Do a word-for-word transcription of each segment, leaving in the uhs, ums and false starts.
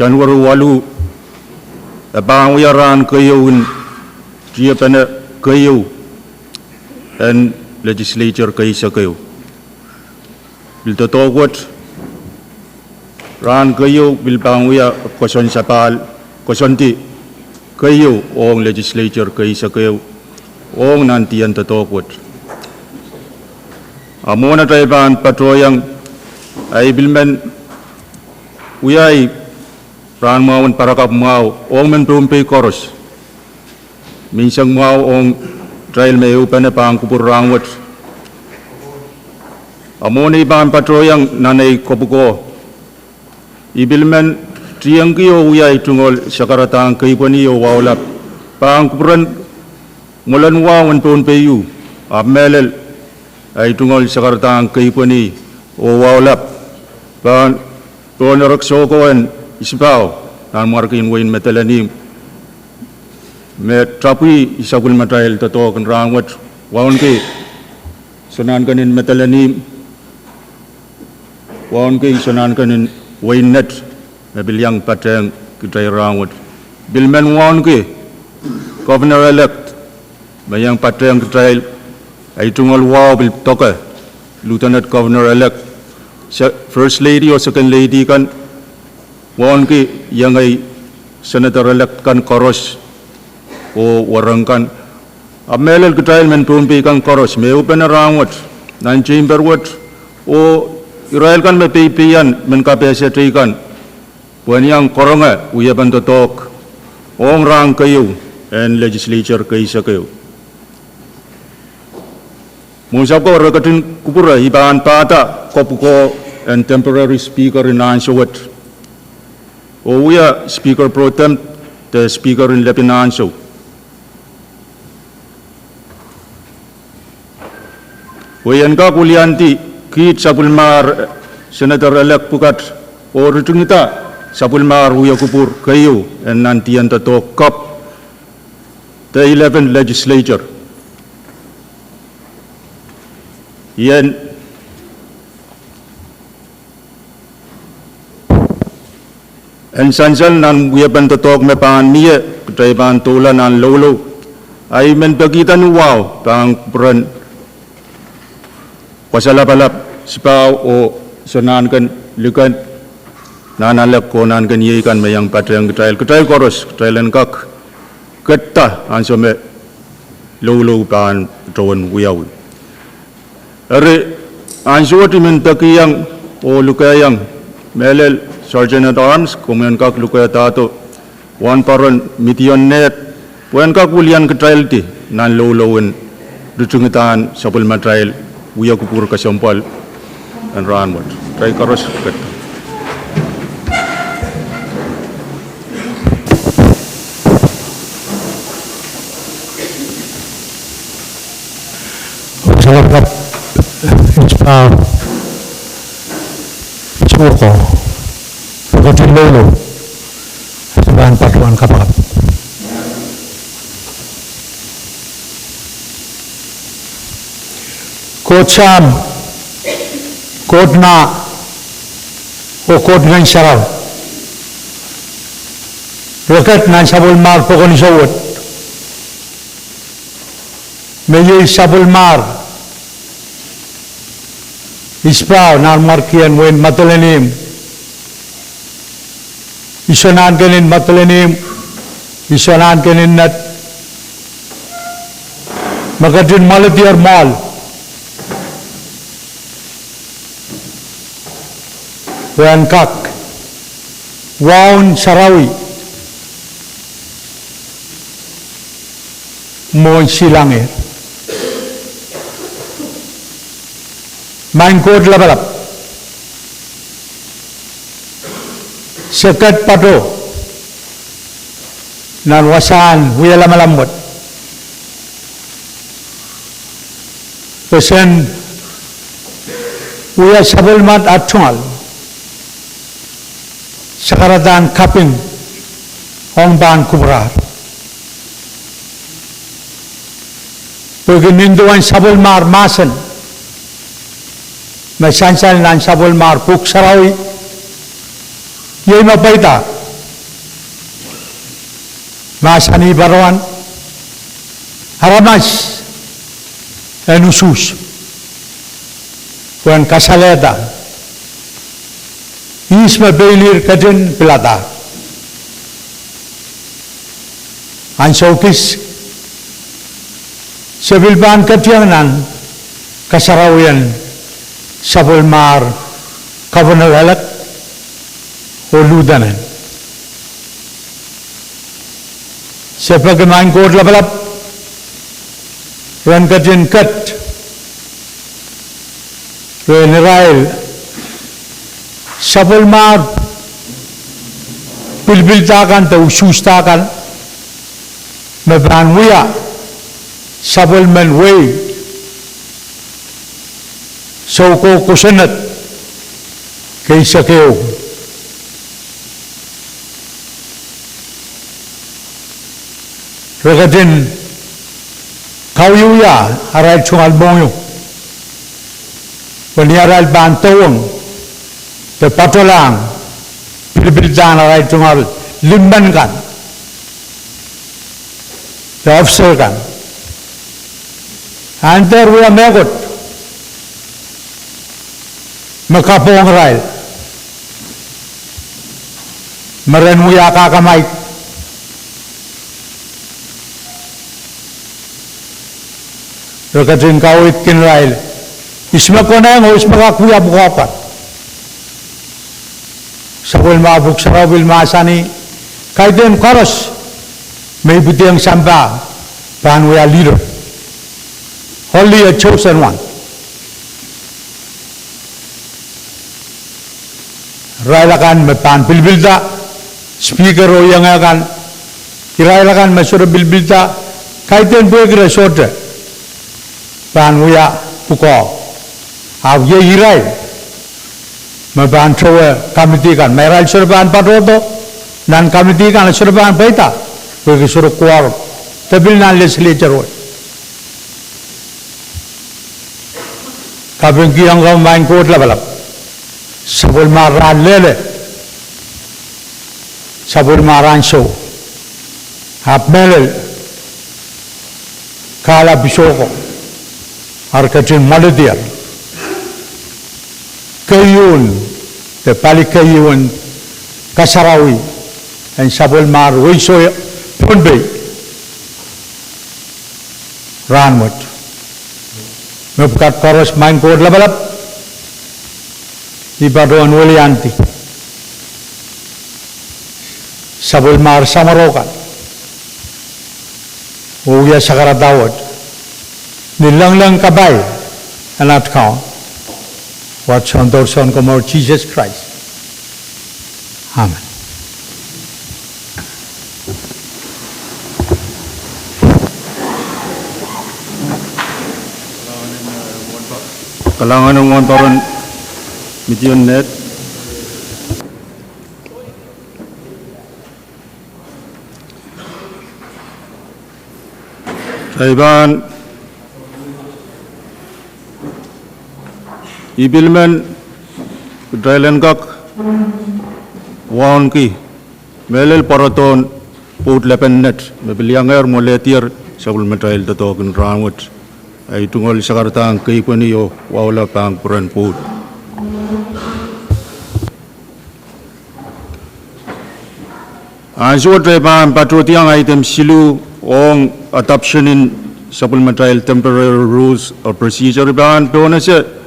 January waluh, e pahn wia rahn keieu en tiepene keieu en legislature keisek ehu. Pil doadoahk wet, rahn keieu pil pahn wia koasoandi sapahl, koasoandi keieu ong legislature keisek ehu ong nan dien doadoahk wet. A mwohn atail pahn patohiong, ahi pil men wiahi rahn mwahu en parakapw mwahu ong mehn Pohnpei koaros. Menseng mwahu ong kitail me ehupene pahn kupwur rahn wet. A mwohn ei pahn patohiong nan ei kopwuko, I pil men tiengki oh wiahi tungoal sakaradahn keipweni oh wahu lap pahn kupwuren mwoalen wahu en Pohnpei u, ahpw mehlel, ahi tungoal sakaradahn keipweni oh wahu lap pahn pohn erekiso ko en Isipao, Nanmwarkien Wehin Madolenihmw, me tapwih sapwellimatail doadoahk en rahn wet, wauneki Sonankenen Madolenihmw, wauneki Sonankenen Wein Net, me pil iang patehng kitail rahn wet. Pil men wauneki Governor-elect, me iang patehng kitail, ahi tungoal wahu pil doke, Lieutenant Governor-elect, se-, First Lady oh Second Lady kan, wauneki iengei Senator-elect kan koaros, oh werek kan. Ahpw mehlel kitail mehn Pohnpei kan koaros me ehupene rahn wet nan chamber wet, oh irail kan me peipeien mehn kapehse teikan, pwehn iang karonge wiepen doadoahk ong rahn keieu en legislature keisek ehu. Mwohn sapwko re ketin kupwure, I pahn pahda kopwuko en temporary speaker en ansou wet, oh wia speaker pro tem de speaker en lepin ansou, pwe I en kak wiliandi kiht sapwellimahr Senator-elect pwukat, oh ritingada sapwellimahr wiekupwur keieu en nan dien doadoahk kapw de eleven legislature. I en en sansal nan wiepen doadoahk me pahn mie, kitail pahn doula nan loulou. Ahi men pekihda ni wahu pahn kupwuren wasa lapalap, Isipao oh Sonanken, Liken, Nanalek oh Nanken Ieikan me iang patehng kitail, kitail koaros, kitail en kak ketido ansou me loulou pahn towen wiawi. Eri, ansou wet I men pekiong oh lukehiong mehlel Sergeant at Arms, komw en kak lukehdahdo wahnpoaron Midion Nehd, pwe en kak wilian kitaildi nan loulou en ritingdahn sapwellimatail wiekupwur kesempwal en rahn wet. Kitail koaros ketido. Wasa lapalap, Isipao, Isipao, pwoatet loulou, se pahn patohwan kapakap. Koht Sahm, Koht Nah, oh Koht Ngehn Sarawi, re ket nan sapwellimahr pokon isou wet, me iei sapwellimahr Isipao, Nanmwarkien Wein Madolenihmw, Isonankenen Madolenihmw, Isonankenen Ned, me ketin mwaledier mwoahl pwe en kak waun sarawi mwohn silangeh. Maing Koht Lapalap, se ket patoh nan wasahn wie lamalam wet, pwe sen wia sapwellimatail tungoal sakaradahn kaping ong pahn kupwurahr. Pwehki nin duwen sapwellimahr mahsen me sansal nan sapwellimahr Pwuhk Sarawi, iei me pweida Mahsanih patohwan, aramas en usuhs pwehn kasalehda ihs me pein ihr ketin pilada. Ansou kis, se pil pahn ketiong nan kasarawien sapwellimar governor-elect oh lieutenant. Se peki Maing Koht Lapalap ren ketin ket rehn irail sapwellimar pilipilda kan de usuhsda kan me pahn wia sapwellimen wehi soukohp kosonned keisek ehu. Re ketin kauwia arail tungoal mohngiong pwe ni arail pahn dewehng de patohlahng pilipildahn arail tungoal limmen kan de officer kan, a dehr wia mehkot me kapohng irail me ren wia kakamwaid. Re ketin kaweidkin irail ihs me konehng oh ihs me kak wia pwukoa kan. Sapwellimar Pwuhk Sarawi pil mahsanih, kaidehn koaros me ipwidiong sampah pahn wia leader, only a chosen one. Irail akan me pahn pilipilda, speaker oh iengeh kan, irail akan me sohte pilipilda, kaidehn pwehki re sohte pahn wia pwukoa. Ahpw iei irail me pahn towe committee kan. Ma irail sohte pahn patohdo nan committee kan, sohte pahn pweida, pwehki sohte quorum. De pil nan legislature wet. Kapingkihong komwi Maing Koht Lapalap, sapwellimar rahn lele, sapwellimar ansou, ahpw mehlel kahlap isohko ar ketin mwoaledier keieun de pali keieun kasarawi en sapwellimar wehi soh Pohnpei rahnwet. Mepwukat koaros Maing Koht Lapalap, I patohwan weliandi sapwellimar samworo kan oh wia sakarada wet ni lengleng kapai en at Kaun, wat Soundoar Sounkomour Sises Krais. Amen. Kalahngan en wahnpoaron Midian Ned. Kitail pahn, I pil men, kitail en kak wauneki mehlel pwarodohn pwoud lepen Ned me pil iangehr mwoaledier sapwellimatail doadoahk en rahnwet. Ei tungoal sakaradahn keipweni oh wahu lap pahn kupwuren pwoud. Ansou wet I pahn patohdiong item siluh ong adoption en sapwellimatail temporary rules of procedure. I pahn pohnese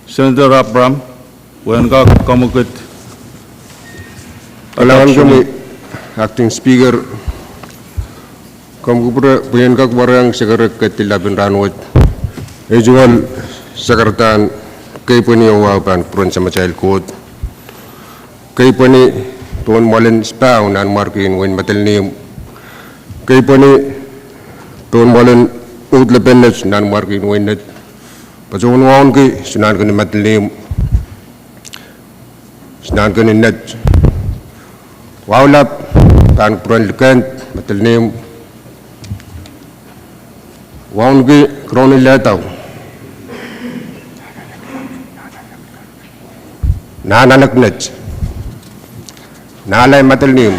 Senator Abraham pwe en kak kamwekid. Kalahngan komwi, Acting Speaker. Komw kupwure pwe I en kak warohng sekerek ketilapen rahnwet. Ei tungoal sakaradahn keipweni oh wahu pahn kupwuren Samatail Koht. Keipweni pohn mwoalen spahu nanmwarkien wehin Madolenihmw. Keipweni pohn mwoalen pwoud lepen Ned nanmwarkien wehin Ned. Patohwan wauneki Sounanken en Madolenihmw, Sounanken en Ned. Wahu lap pahn kupwuren Likend, Madolenihmw. Wauneki Koroun en Lehdau, Nahnalek Ned, Nahlai, Madolenihmw.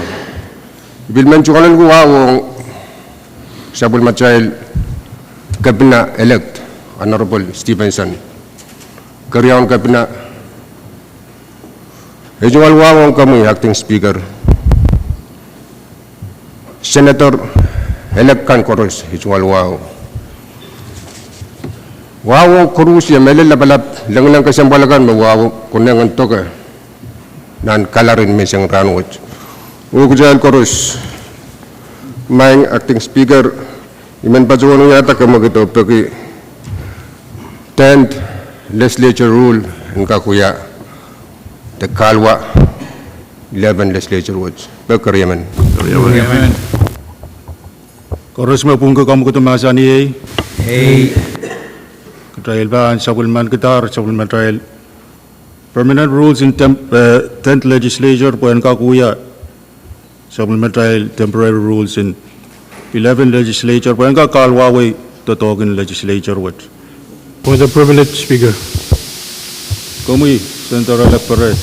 I pil men tungoalenki wahu ong sapwellimatail Kepina-elect, Honorable Stevenson. Keriaun Kepina, ei tungoal wahu ong komwi Acting Speaker, Senator-elect kan koaros, ei tungoal wahu. Wahu ong koaros, ie mehlel lapalap lengileng kesempwal akan me wahu konehng en doke nan kalarin menseng rahnwet. Oh kitail koaros, maing Acting Speaker, I men patohwan wiahda kemwekid oh peki tenth Legislature Rule en kak wia de kahlwa eleven Legislature wet. Peki riemen. Koaros me pwungki komwekid mahsanih ei. Kitail pahn sapwellimankidahr sapwellimatail permanent rules en tem-, eh, tenth Legislature pwehn kak wia sapwellimatail temporary rules en eleven Legislature pwehn kak kahlwawei doadoahk en Legislature wet. Point of privilege, Speaker. Komwi, Senator-elect Perez.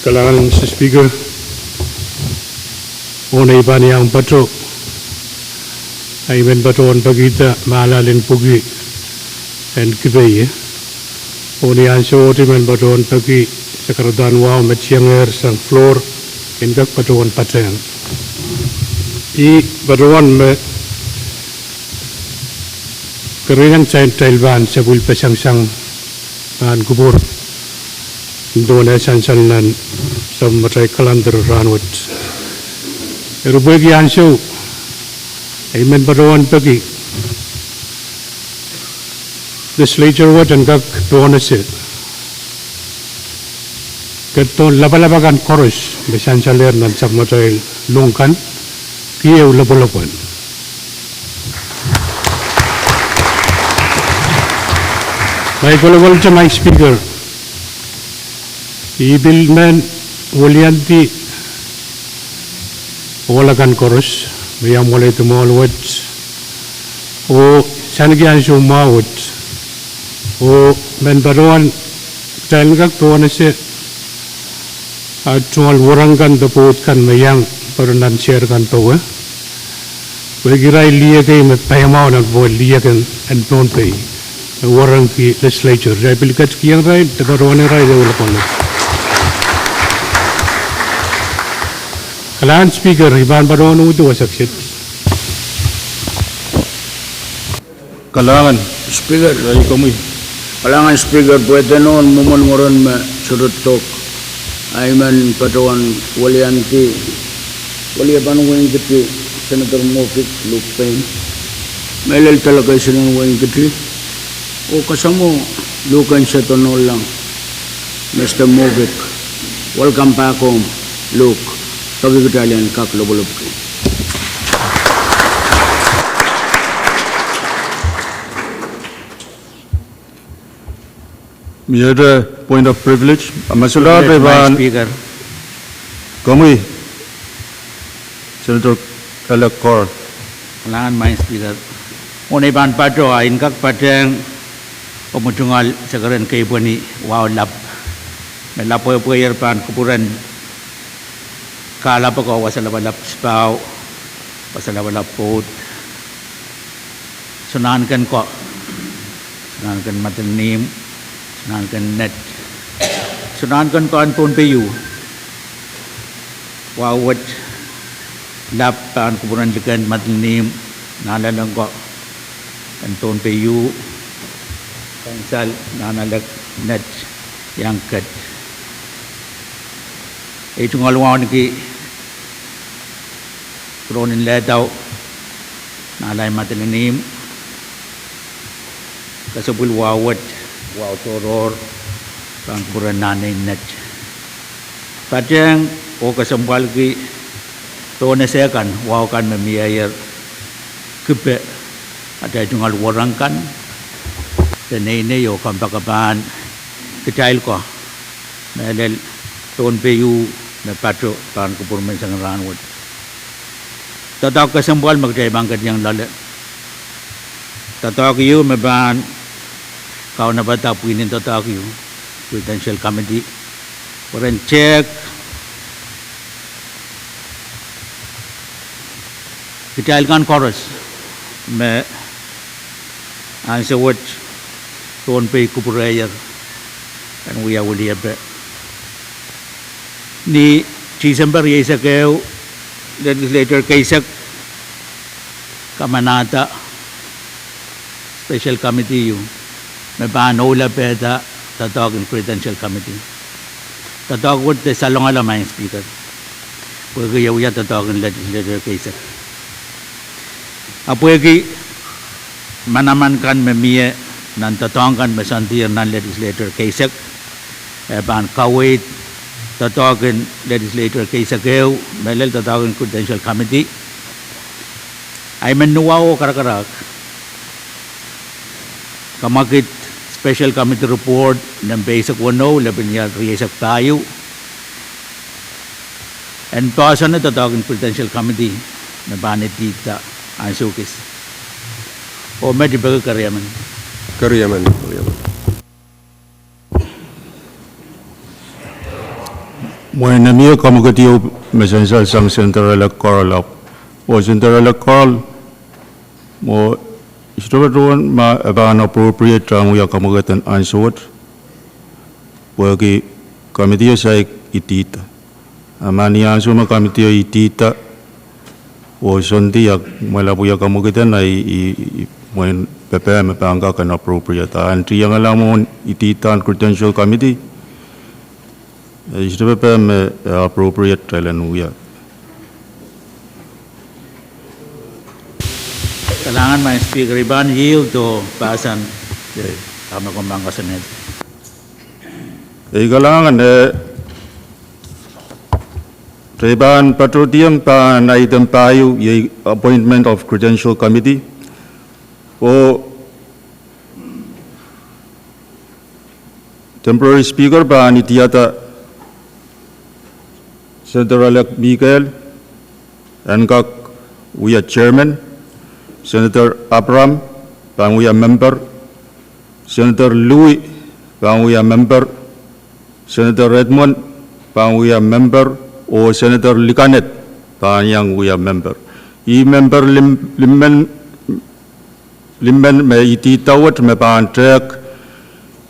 Kalahngan, Mister Speaker. Oh ni I pahn iang pato, I men patohwan pekihda mahlal en pwuki en kipe ie. Oh ni ansou wet I men patohwan peki sakaradahn wahu me tiengehr sang floor en kak patohwan patehng. I patohwan me kerenieng kitail pahn sapwillipesengseng pahn kupwur en duwen eh sansal nan sapwellimatail calendar rahnwet. Eri pwehki ansou, I men patohwan peki Legislature wet en kak pohnese ketidohn lapalap akan koaros me sansalehr nan sapwellimatail lohng kan, keieu lopwolopwon. Maing kolokolte, maing Speaker, I pil men wiliandi ohl akan koaros me iang mwoalehdi mwoahl wet oh sanki ansou mwahu wet, oh men patohwan kitail en kak pohnese ah tungoal wereng kan de pwoud kan me iang patoh nan sehr kan powe. Pwehki irail lih ekei me paiamwahu nan pwuhken lih en Pohnpei me werengki Legislature, I pil ketikihong irail de patohwan irail ehu lopwolopwon. Kalahngan Speaker, I pahn patohwan uhdi wasa kiset. Kalahngan Speaker. Kalahngan Speaker, pwehden oh mwomwen mwurin me sohte dok, I men patohwan wiliandi weliepen Wein Kiti, Senator Mofik Luke Payne, mehlel delegation en Wein Kiti, oh kasamwo Luke en Sehdonoulahng, Mister Mofik. Welcome back home, Luke. Peki kitail en kak lopwolopwki. Miehte point of privilege, ma sohte pahn Speaker. Komwi, Senator-elect Carl. Kalahngan maing Speaker. Oh ni I pahn pato ah I en kak patehng oh mwutungoal sekeren keipweni wahu lap me lapwehpweier pahn kupwuren kahlap ko, wasa lapalap sipahu, wasa lapalap pwoud, soangen ko, soangen madel en ihmw, soangen net, soangen ko en Pohnpei u. Wahu wet lap pahn kupwuren liken madel en ihmw, nahnalek ko en Pohnpei u, kansal, nahnalek, net, iang ket. Ei tungoal wauneki Kuronen Lehdau, nahnalai madel en ihmw, kesempwal wahu wet, wahu tohrohr pahn kupwuren nahnein net. Patehng oh kesempwalki pohnese kan, wahu kan me mieier kipe atail tungoal wereng kan, peneinei oh kompoakepahn kitail ko mehlel Pohnpei u me pato pahn kupwur menseng en rahnwet. Doadoahk kesempwal me kitail pahn ketieng loale. Doadoahk ieu me pahn kaunopada pwihn en doadoahk ieu, Presidential Committee, pwe ren tehk Kitail kan koaros me ansou wet Pohnpei kupwurehier en wia weliepe. Ni Tisempe rieisek ehu, Legislature keisek kamanahda special committee ieu me pahn oula pehda doadoahk en Credential Committee. Doadoahk wet de salongala, Madam Speaker, pwehki e wia doadoahk en Legislature keisek. A pwehki manaman kan me mie nan doadoahk kan me soandier nan Legislature keisek, e pahn kaweid doadoahk en Legislature keisek ehu, me lel doadoahk en Credential Committee. Ahi men nuwahu oh karakarahk, kamwekid special committee report nempe eisek weneu, lepin ial rieisek pahieu, en poahsoane doadoahk en Credential Committee me pahn idihda ansou kis. Oh met I peki keriemen. Keriemen. Mwein e mie kamwekid ieu me sansal sang Senator-elect Carl ahpw, oh Senator-elect Carl, mwo, I sohte patohwan ma e pahn appropriate en wia kamwekid en ansou wet, pwehki committee o saik idihda. A ma ni ansou me committee o idihda oh soandi, a kumwail ahpw wia kamwekid en, a I, I, I mwein pepehm me pahn kak en appropriate. A ni tiengala mwohn idihda en Credential Committee, I sohte pepehm me, eh, appropriate kitail en wia. Kalahngan, Madam Speaker, I pahn yield oh pahsan, eh, dahme komw pahn koasoanehdi. Ei kalahngan, eh, kitail pahn patohdiong pahn item pahieu, iei appointment of Credential Committee. Oh temporary speaker pahn idihda Senator-elect Mikael en kak wia chairman, Senator Abraham pahn wia member, Senator Louis pahn wia member, Senator Edmund pahn wia member, oh Senator Likaned pahn iang wia member. Ih member lim-, limen, limen me idihda wet me pahn tehk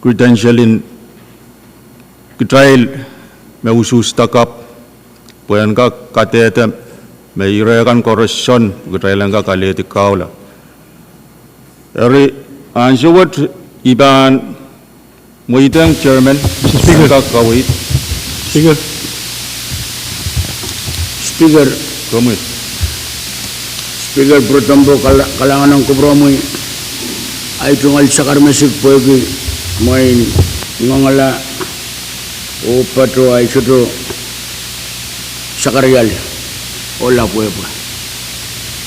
credential en kitail me usuhsda kapw, pwe en kak kadehde me ire kan koaros sohn kitail en kak alehdi kahula. Eri ansou wet I pahn mweidehng chairman, Mister Speaker, en kak kaweid. Speaker. Speaker. Komwi. Speaker Protem, kala-, kalahngan ong kupwuromwi. Ahi tungoal sakar mesik pwehki mwein ngoangala oh patoh ahi sohte sakarial oh lapwehpwe.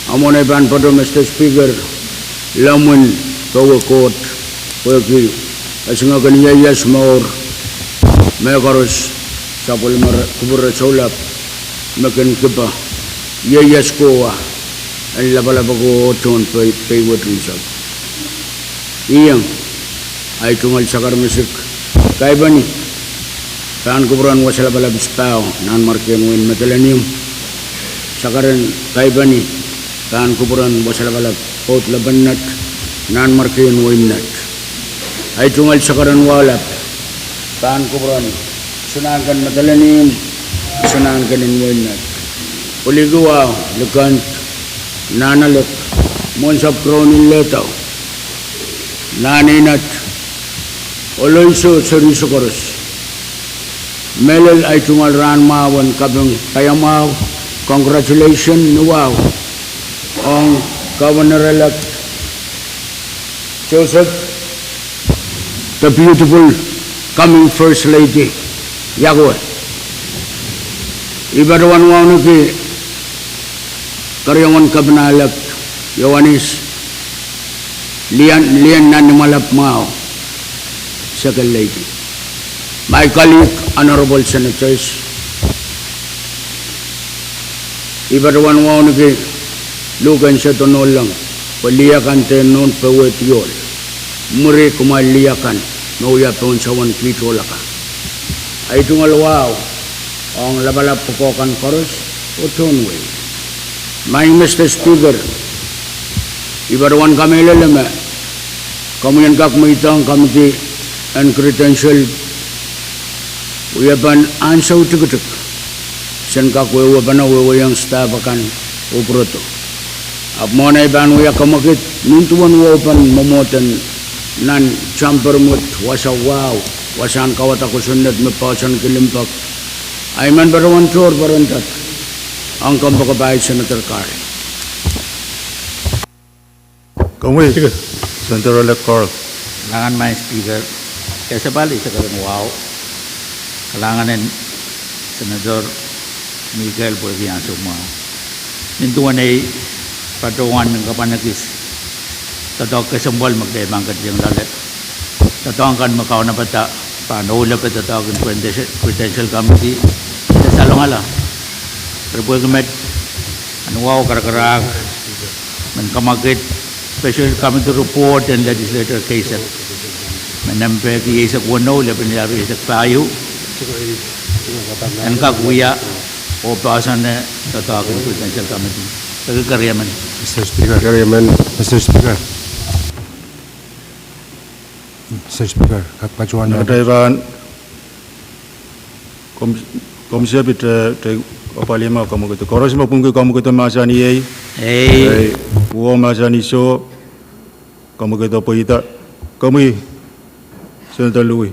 A mwohn ei pahn patoh, Mister Speaker, lemmwin powe Koht pwehki esingek en ieias mour, mehkoaros sapwellime kupwure soulap me kin kipa ieias kowa en lapalap ko oh tohn pei, pei wet unsek. Iang, ahi tungoal sakar mesik, kaipeni pahn kupwuren Wasa Lapalap Isipahu, Nanmwarkien Wein Madolenihmw. Sakaren kaipeni pahn kupwuren Wasa Lapalap South Lapalap Nett, Nanmwarkien Wein Nett. Ahi tungoal sakaren wahu lap pahn kupwuren Sinahnken Madolenihmw, Sinahnken en Wein Nett. Pweliki wahu, Likend, Nahnalek, Mwohnsapw Crown en Lehdo, Nahneinat, Oloiso, Seri Sokoros. Mehlel ahi tungoal rahn mwahu en kaping paiamwahu, congratulation ni wahu ong Governor-elect Joseph, the beautiful coming First Lady, Yahweh. I patohwan wauneki keriaun Kepina-elect Ioanis, lien, lien nan imwalap mwahu, Second Lady. My colleague, Honorable Senators, I patohwan wauneki luhk en sehdo nohn leng, pwe lih akan de nohn powehdi ohl. Mwuri kumwail lih akan me wia pohn sawen kiht ohl akan. Ahi tungoal wahu ong lapalap pwukoa kan koaros oh tohn wehi. Maing Mister Speaker, I patohwan kamehlele me komwi en kak mweidohng committee en credential wiepen ansou tikitik, sen kak wehwehpene wehwehong staff akan oh pwurodo. Ahpw mwohn ei pahn wia kemwekid nin duwen wehwehpen mwomwohd en nan chamber mwet wasa wahu, wasahn kawada kosonned me poahsoanki limpoak, I men patohwan tohr peren dat ong kompoakepahi Senator Carl. Komwi, Senator-elect Carl. Kalahngan Maing Speaker, kesempwal isekeren wahu. Kalahngan en Senator Mikel pwehki ansou mwahu. Nin duwen ei patohwan kapwan ekis doadoahk kesempwal me kitail pahn ketikihong loale. Doadoahk kan me kaunopada pahn ohlepe doadoahk en credential, credential committee. Ih salongala. Eri pwehki met, anahne wahu karakarahk, men kemwekid special committee report en legislator keisek, me nempe eisek weneu, lepin ire eisek pahieu, en kak wia oh poahsoan doadoahk en credential committee. Peki keriemen. Mister Speaker. Keriemen. Mister Speaker. Mister Speaker, kak patohwan. Nein atail pahn kom-, komw sehse pwe te, te apwalih me komw ketido. Koaros me pwungki komw ketido mahsanih ei. Ei. Ei, uwen mahsanih soh, komw ketido pweida. Komwi, Senator Louis.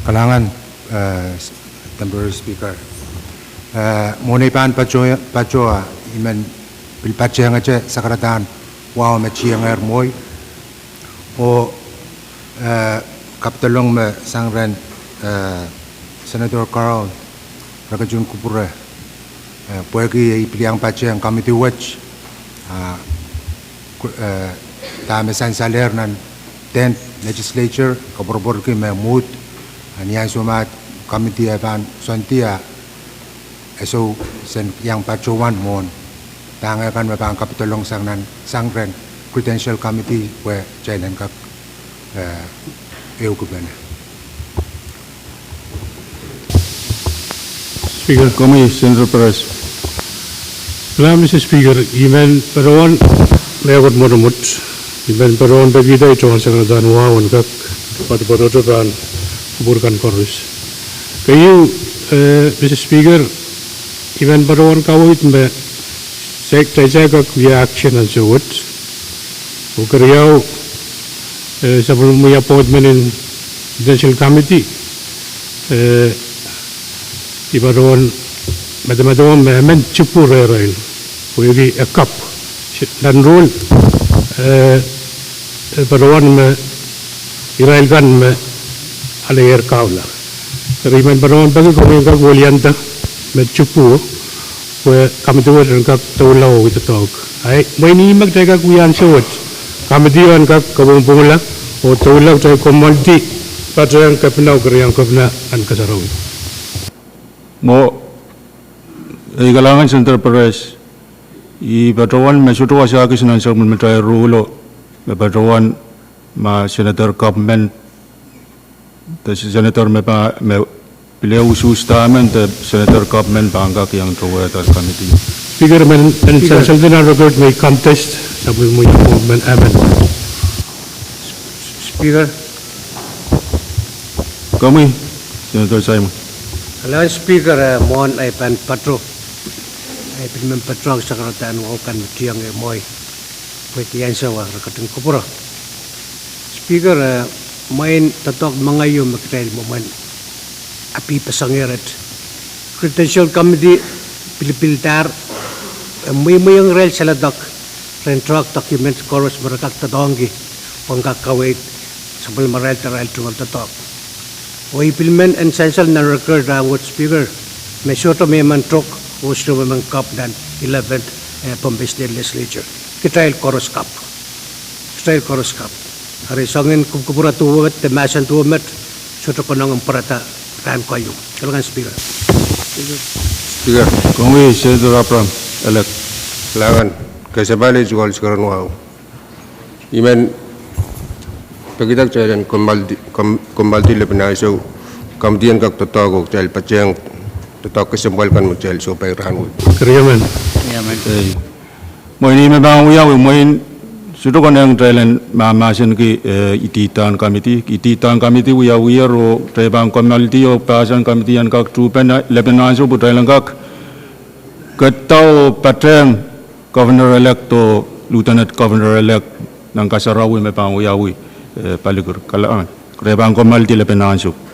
Kalahngan, eh, Temporary Speaker. Eh, mwohn ei pahn patoh, patohwan I men pil patehngete sakaradahn wahu me tiengehr mwohi. Oh, eh, kapidolong me sang rehn, eh, Senator Carl, re ketin kupwure, eh, pwehki ei pil iang patehng committee wet, ah, ku-, eh, dahme sansalehr nan tenth legislature, koapworopworki me mwuhd, ah, ni ansou ma committee e pahn soandi, ah, e sou sen iang patohwan mwohn dahme kan me pahn kapidolong sang nan, sang rehn credential committee pwe kitail en kak, eh, ehukipene. Speaker. Komwi, Senator Perez. Kalahngan Mister Speaker, I men patohwan mehkot mwotomwot. I men patohwan pekihda ei tohn sakaradahn wahu en kak poadopoadohte pahn kupwur kan koaros. Keieu, eh, Mister Speaker, I men patohwan kaweid me se-, kitail kak wia action ansou wet. Oh keriau, eh, sapwellimomwi appointment en credential committee, eh, I patohwan medemedewe me emen tipwu rehrail, pwehki e kapw. Nan rohng, eh, eh, patohwan me irail kan me aleier kahula. Eri I men patohwan peki komwi en kak welianda me tipwu, pwe committee wet en kak doula oh wia doadoahk. Ahi mwein ih me kitail kak wia ansou wet. Committee en kak kapwungpwungla oh doula kitail kommoaldi patehng kepina oh keriau kepina nan kasarawi. Mwo, ei kalahngan Senator Perez. I patohwan me sohte wasa kis nan sapwellimatail ruhlo, me patohwan ma Senator Kopman, de Senator me pa-, me pil usuhs dahmen de Senator Kopman pahn kak iang towehda committee. Speaker, men, men Speaker. Sansal nan record me I contest, sapwellimomwi appointment, amen. Speaker. Komwi, Senator Simon. Kalahngan Speaker, eh, mwohn ei pahn patoh, ei pil men patohwan sakaradahn wahu kan me tiengehr mwohi. Pwehki ansou ah re ketin kupwure. Speaker, eh, mwein doadoahk mengei ieu me kitail mwomwen apipeseng ier et. Credential Committee pilipildahr, eh, mweimweiong irail saledek, ren drafti document koaros me re kak doadoahngki, pwehn kak kaweid sapwellimarail de irail tungoal doadoahk. Oh I pil men en sansal nan record rahnwet Speaker, me sohte me I men tok, oh sohte me I men kapw nan eleventh, eh, Pohnpei State Legislature. Kitail koaros kapw. Kitail koaros kapw. Eri soangen kupwukupwure duwe met, de mahsen duwe met, sohte konehng en pwarada rahn keieu. Kalahngan Speaker. Speaker. Komwi Senator Abraham, elect. Kalahngan, kesempwal iei soangen sakaradahn wahu. I men pekihda kitail en kommoaldi, kom-, kommoaldi lepin ansou, committee en kak doadoahk oh kitail patehng Doadoahk kesempwal kan me kitail sohpei rahnwet. Keriemen. Ei. Mwein ih me pahn wiawi, mwein sohte konehng kitail en mahmahsenki, eh, ididahn committee. Ididahn committee wiawiher oh kitail pahn kommoaldi oh pahsan committee en kak tuhpene lepin ansou pwe kitail en kak ketido oh patehng Governor-elect oh Lieutenant Governor-elect nan kasarawi me pahn wiawi, eh, palikir. Kalahngan. Kitail pahn kommoaldi lepin ansou.